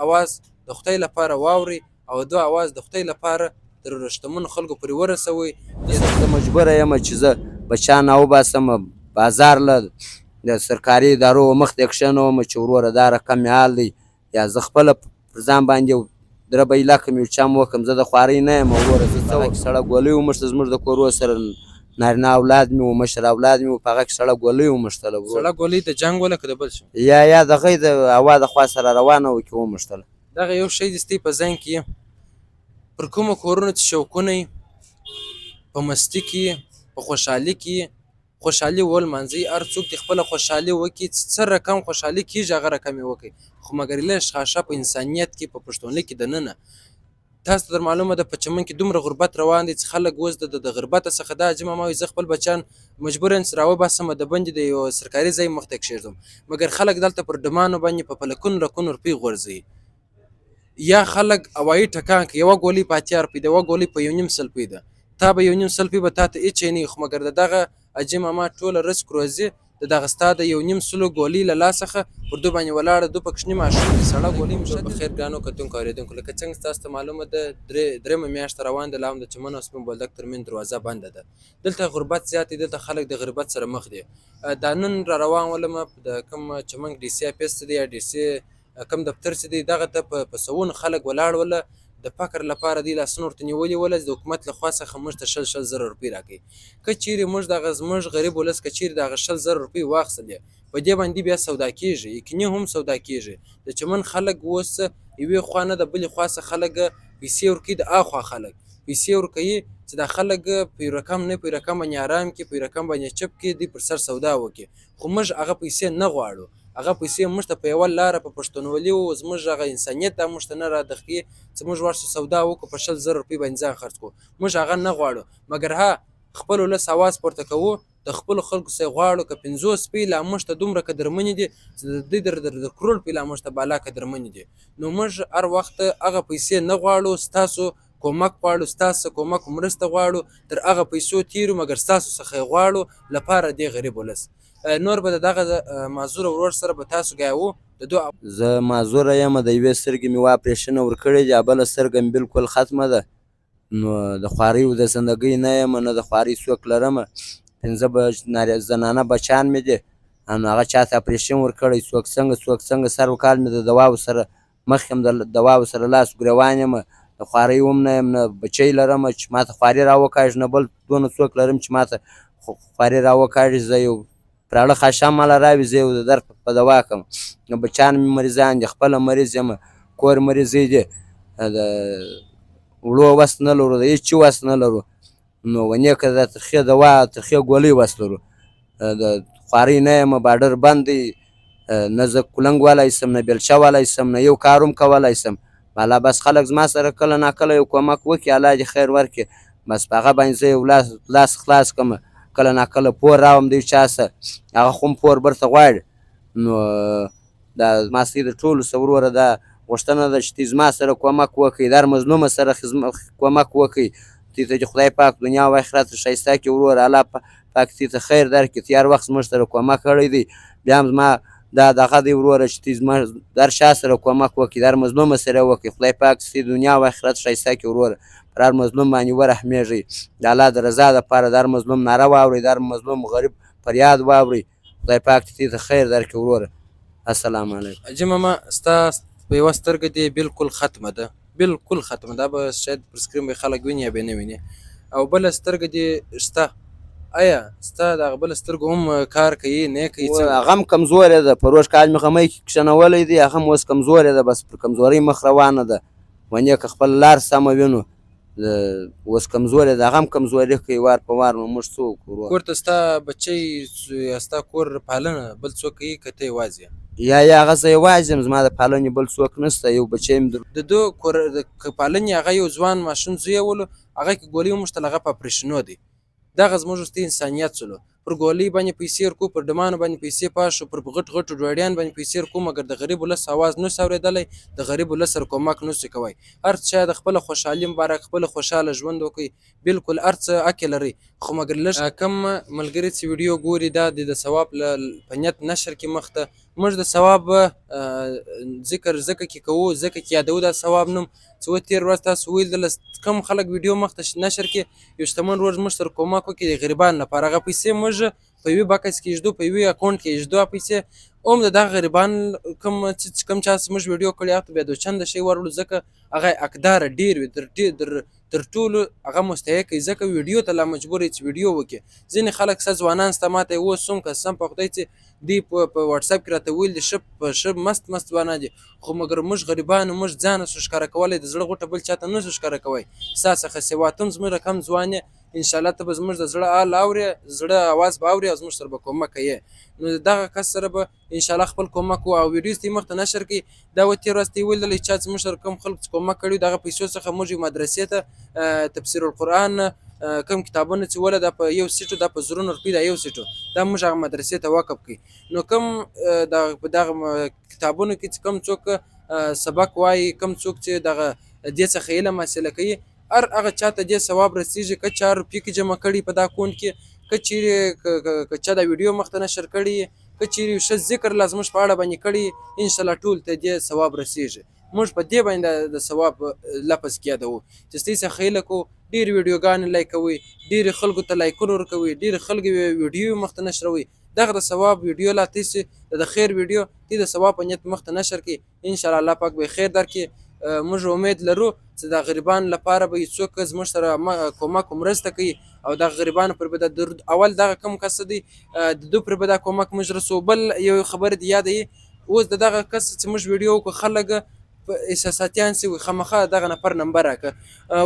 اواز د خدای لپاره واورئ او د دوه اواز د خدای لپاره تر شتمنو خلکو پورې ورسوئ. زه مجبوره یم چې زه بچیان راوباسم بازار له د سرکاري ادارو مخ ته کښېنوم چې وروره دا رقم مې حال دی، یا زه خپله پر ځان باندې یو دربی لکم یو چم وکړم. زه د خوارۍ نه یم وروره، زه څه وکړم؟ سړه ګولۍ وموښته، زموږ د کورو سره نارینه اولاد مې و، مشر اولاد مې و، په هغه کې سړه ګولۍ وموښتله وروره. سړه ګولۍ د جنګ وله که د بل شي؟ یا دغه د هوا د خوا سره روانه وه کې وموښتله. دغه یو شی دې ستۍ په ذهن کې پر کومو کورونو چې شوقونه په مستي کې په خوشحالي کې خوشحالي ولمانځئ، هر څوک دې خپله خوشحالي وکړي، چې څه رقم خوشحالي کېږي هغه رقم یې وکړي، خو مګر لږ خاشه په انسانیت کې په پښتونولۍ کې دننه تاسو ته در معلومه ده په چمن کې دومره غربت روان دی چې خلک اوس د غربت څخه دا عجیب ما وایي زه خپل بچیان مجبور یم چې راوباسم د بندې د یو سرکاري ځای مخته کښېږدم، مګر خلک دلته پر ډمانو باندې په لکونو لکونو روپۍ غورځوي، یا خلک هوایي ټکان کوي، یوه ګولۍ په 80 روپۍ ده، یوه ګولۍ په 1.5 سل روپۍ ده، تا به 1.5 سل روپۍ به تا ته هېڅ شی نه وي، خو مګر د دغه حاجي ماما ټوله رزق روزي د دغه ستا د 1.5 سلو ګولۍ له لاس څخه پر دوی باندې ولاړه، دوی پکښني ماشوم دي، سړه ګولۍ مې ښه ده. بخیر ګرانو کتونکو اورېدونکو، لکه څنګه چې تاسو ته معلومه ده درېیمه میاشت روان ده، لا هم د چمن او سپین بولدک ترمنځ دروازه بنده ده. دلته غربت زیات دی، دلته خلک د غربت سره مخ دي. دا نن را روان ولم د کوم چمن ډي سي افیس ته دی یا ډي سي کوم دفتر چې دی دغه ته په سوونو خلک ولاړ وله د فقر لپاره دی لاسونه ورته نیولي وله چې د حکومت له خوا څخه موږ ته 20 20 زره روپۍ راکوي. که چیرې موږ دغه زموږ غریب ولس که چیرې دغه 20 زره روپۍ واخیستلې په دې باندې بیا سودا کېږي، یقیني هم سودا کېږي. د چمن خلک اوس یوې خوا نه د بلې خوا څخه خلک پیسې ورکوي، د اخوا خلک پیسې ورکوي چې دا خلک په یو رقم نه په یو رقم باندې ارام کړي، په یو رقم باندې چپ کړي، دوی پر سر سودا وکړي. خو موږ هغه پیسې نه غواړو، هغه پیسې موږ ته په یوه لاره په پښتونولي او زموږ هغه انسانیت دا موږ ته نه رادخکي چې موږ ورسو سودا وکړو په 20 زره روپۍ باندې ځان خرڅ کړو، موږ هغه نه غواړو. مګر ها خپل ولس اواز پورته کوو، د خپلو خلکو څخه غواړو که 50 روپۍ لا موږ ته دومره قدرمنې دي چې د دوی در کروړ روپۍ لا موږ ته بالا قدرمنې دي. نو موږ هر وخت هغه پیسې نه غواړو، ستاسو کومک غواړو، ستاسو کومک مرسته غواړو، تر هغه پیسو تېرو مګر ستاسو څخه یې غواړو لپاره دې غریب ولس. نور به د دغه معذور ورور سره به تاسو ګایوو د دوه. زه معذوره یم، د یوې سترګې مې اپرېشن ورکړی دی، بله سترګه مې بالکل ختمه ده. نو د خوارۍ او د زندګۍ نه یم، نه د خوارۍ څوک لرم. 5 زنانه بچیان مې دي، نو هغه چاته اپرېشن ورکړی، څوک څنګه څوک څنګه سر وکال مې د دواو سره مخکې هم د دواو سره لاس ګرېوان یم. د خوارۍ هم نه یم، نه بچی لرم چې ماته خواري راوکاږي، نه بل دونه څوک لرم چې ماته خواري راوکاږي. زه یو پراړه خاشام ماله راوي، زه یو د درد په دوا کړم. نو بچیان مې مریضان دي، خپله مریض یم، کور مریضی دی، د وړو وس نه لرو، د هېڅ وس نه لرو. نو ونې که د ترخې دوا ترخې ګولۍ وس لرو. د خوارۍ نه یم، باډر بند دی، نه زه کلنګ والی سم، نه بیلچه والی سم، نه یو کار هم کولی سم. بالا بس خلک زما سره کله ناکله یو کومک وکړي، الله دې خیر ورکړي، بس په هغه باندې زه یو لاس خلاص کړم. کله ناکله پور راوم دی چا سره، هغه خو هم پور برته غواړي. نو دا زما سره د ټولو سره وروره دا غوښتنه ده چې تی زما سره کومک وکړي، د هر مظلوم سره کومک وکړي. تی ته دې خدای پاک دنیا او آخرت ښایسته کړي وروره، الله پاک تی ته خیر درکړي. تی هر وخت زموږ سره کومک کړی دی، بیا هم زما دا دغه دی وروره چې تی زما د هر چا سره کومک وکړي، د هر مظلوم سره وکړي. خدای پاک تی دنیا او آخرت ښایسته کړي وروره، پر هر مظلوم باندې ورحمېږئ، د الله د رضا دپاره د هر مظلوم ناره واورئ، د هر مظلوم غریب فریاد واورئ. خدای پاک دې ته خیر درکړي وروره. السلام علیکم. حاجي ماما ستا په یوه سترګه دې بالکل ختمه ده، بالکل ختمه ده، به شاید پر سکرین به خلک ویني یا به نه ویني. او بله سترګه دې شته، آیا ستا دغه بله سترګه هم کار کوي نه کوي؟ هغه هم کمزورې ده، پروږ کال مې غمی کې کښېنولی دی، هغه هم اوس کمزورې ده، بس پر کمزورۍ مخ روانه ده. ونې که خپل لار سمه وینو اوس کمزورې ده، هغه هم کمزوري کوي وار په وار. نو موږ څه وکړو؟ کور ته ستا بچی یا ستا کور پالنه بل څوک کوي که ته یوازې؟ یا هغه زه یوازې یم، زما د پالنې بل څوک نشته، یو بچی مې د ده کور د پالنې هغه یو ځوان ماشوم زوی ولو، هغه کې ګولۍ وموښتله، هغه په اپرېشنو دی. دغه زموږ وروستی انسانیت سولو. پر ګولۍ باندې پیسې ورکو، پر ډمانو باندې پیسې پاشو، پر غټ غټو ډوډیان باندې پیسې ورکو، مګر د غریب ولس اواز نه سو اورېدلی، د غریب ولس سره کومک نه سو کوی. هر چا د خپله خوشحالي مبارک، خپله خوشحاله ژوند وکړي، بلکل هر څه حق یې لري، خو مګر لږ کم ملګري چې ویډیو ګوري دا د ثواب په نیت نشر کې مخته. موږ د ثواب ذکر ځکه کې کوو، ځکه کې یادوو دا ثواب نوم چې و تېر ورځ تاسو ویل دله کم خلک ویډیو مخته نشر کې یو شتمن ورور زموږ سره کومک وکړي د غریبانو لپاره. هغه پیسې موږ په یوې بکس کې ږدو، په یوې اکاونټ کې ږدو هغه پیسې هم د دغه غریبان کوم چې کوم چا موږ ویډیو کړې هغه ته بیا دوه چنده شی وروړو، ځکه هغه حقدار ډېر وي، تر ټولو هغه مستحق وي، ځکه ویډیو ته لا مجبور وي چې ویډیو وکړي. ځینې خلک څه ځوانان سته ماته یې اوس هم قسم په خدای چې دوی په واتساپ کې راته ویل دي ښه مست مست ځوانان دي، خو مګر موږ غریبانو موږ ځان نه سو ښکاره کولی، د زړه غوټه بل چاته نه سو ښکاره کوی. ستا څخه سوا ته هم زموږ رقم ځوان یې، انشاءالله ته به زموږ د زړه حال اورې، زړه اواز به اورې او زموږ سره به کومک کوې. نو دغه کس سره به انشاءالله خپل کومک وو او ویډیو ته یې مخته نشر کړي. دا و تېر ورځ ته یې ولیدل چې چا زموږ سره کوم خلک چې کومک کړي دغه پیسو څخه موږ یو مدرسې ته تفسیر القرآن کوم کتابونه چې وله دا په یو سیټو دا په زرونو روپۍ دا یو سیټو دا موږ هغه مدرسې ته وقف کړي. نو کوم په دغه کتابونو کې چې کوم څوک سبق وایي، کوم څوک چې دغه دې څخه علم حاصله کوي، هر هغه چاته دې ثواب رسیږي. که چا روپۍ کې جمع کړي په دا کونډ کې، که چیرې که چا دا ویډیو مخته نشر کړي، که چیرې یو ښه ذکر لا زموږ په اړه باندې کړي، انشاءالله ټول ته دې ثواب رسیږي. موږ په دې باندې د ثواب لفظ کې یادوو چې ستاسو څخه هیله کوو ډېرې ویډیوګانې لایک کوئ، ډېرې خلکو ته لایکونه ورکوئ، ډېرې خلکو ویډیو مخته نشروئ. دغه د ثواب ویډیو لا تاسې د خیر ویډیو تی د ثواب په نیت مخته نشر کړئ، انشاءالله الله پاک به خیر درکړي. موږ امید لرو چې د غریبانو لپاره به یې څوک زموږ سره کومک او مرسته کوي او دغه غریبانو پر به د اول دغه کوم کس دی د دوی پر به دا کومک موږ رسو. بل یو خبره دې یاده یي، اوس د دغه کس چې موږ ویډیو وکړو خلک احساساتیان سي وي، خامخا دغه نفر نمبر راکړه.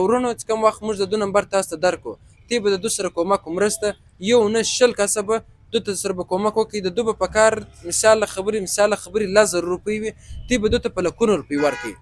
وروڼو چې کوم وخت موږ د دوی نمبر تاسو ته درکړو، تی به د دوی سره کومک او مرسته یو نه 20 کسه به دوی ته سره به کومک وکړي. د دوی به په کار مثال خبرې 10,000 روپۍ وي، تی به دوی ته په لکونو روپۍ ورکړي.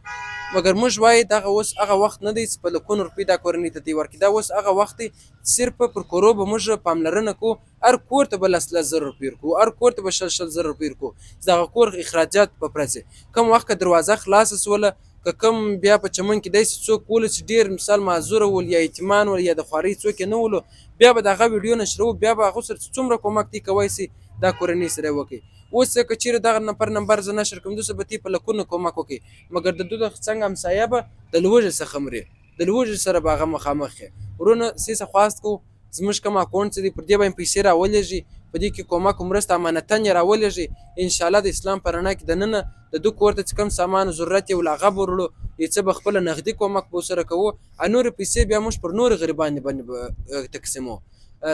مګر موږ وایي دغه اوس هغه وخت نه دی چې په لکونو روپۍ دا کورنۍ ته دی ورکړي، دا اوس هغه وخت دی صرف پر کورو به موږ پاملرنه کوو، هر کور ته به 10,000 روپۍ ورکوو، هر کور ته به 20,000 روپۍ ورکوو، چې دغه کور اخراجات به پوره شي. کوم وخت که دروازه خلاصه سوله، که کوم بیا په چمن کې داسې څوک ولو چې ډېر مثال معذوره ول یا یتیمان ول یا د خوارۍ څوک یې نه ولو، بیا به د هغه ویډیو نشروو، بیا به هغه سره څومره کومک دی کوی سي دا کورنۍ سره وکړي. اوس که چیرې دغه نفر نمبر زه نشر کړم، دوی به تی په لکونو کومک وکړي، مګر د دوی څنګه همسایه به د لوږې څخه مري، د لوږې سره به هغه مخامخ یې. وروڼه څه خواست کوو، زموږ کوم اکاونټ چې دی پر دې باندې پیسې راولېږي، په دې کې کومک او مرسته امانتاً یې راولېږي. انشاءالله د اسلام په رڼا کې دننه د دوی کور ته چې کوم سامان ضرورت یې ول هغه به وروړو، یو څه به خپله نغدي کومک به ورسره کوو، او نورې پیسې بیا موږ پر نورو غریبانو باندې به تقسیموو.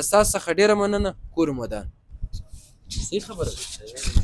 ستاسو څخه ډېره مننه، کور مو ودان. صحیح خبره ده.